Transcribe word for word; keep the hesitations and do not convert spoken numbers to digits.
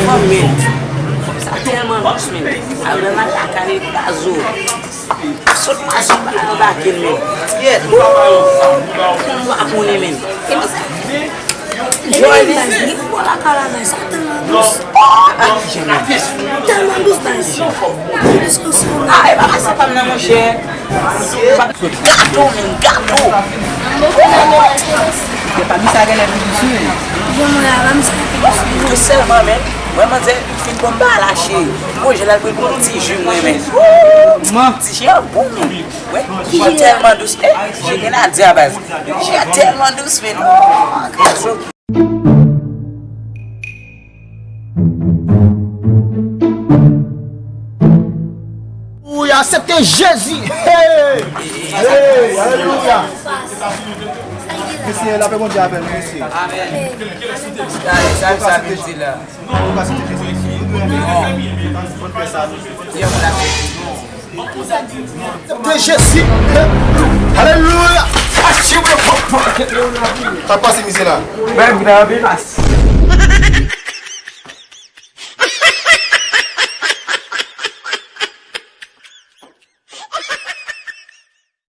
Fanm, men. Sa tèlman dous, men. Avè l nan lakay li, kraze w. Sot mache pa anba ke l, men. Yèt. Ou pa konnen, men. Jòlè. Baz, gen bò lakay la, baz, sa tèlman dous. Tèlman dous, baz. Pi dous ke sou. Ah, e pa pase pa m nan, monchè. Gato, men, gato. Epa, misye a genlè pi dous, wi. Jan mwen la, pa misye a pi dous, wi. Tou sèlman, men. Mwen, manzè fin bon ba la, cheri. Bon, jè la, l pral pran ti ji, mwen, men. Ti ji a bon, men. Wè, ti ji a tèlman dous. Eh, je viens à dire à base. Ti ji a tèlman dous, men. Ou aksepte Jezi. Hey! Hey! Alelouya! Mesye, lapè Bondye avè nou, mesye. Amèn. Sa, sa, sa vle di la. Ou aksepte Jezi, mesye. Ou dwe renmen Jezi. Fò n fè sa, mesye. Fò n fè sa. De Jezi. Alelouya. Sa pase, mizè la. Bay m gade.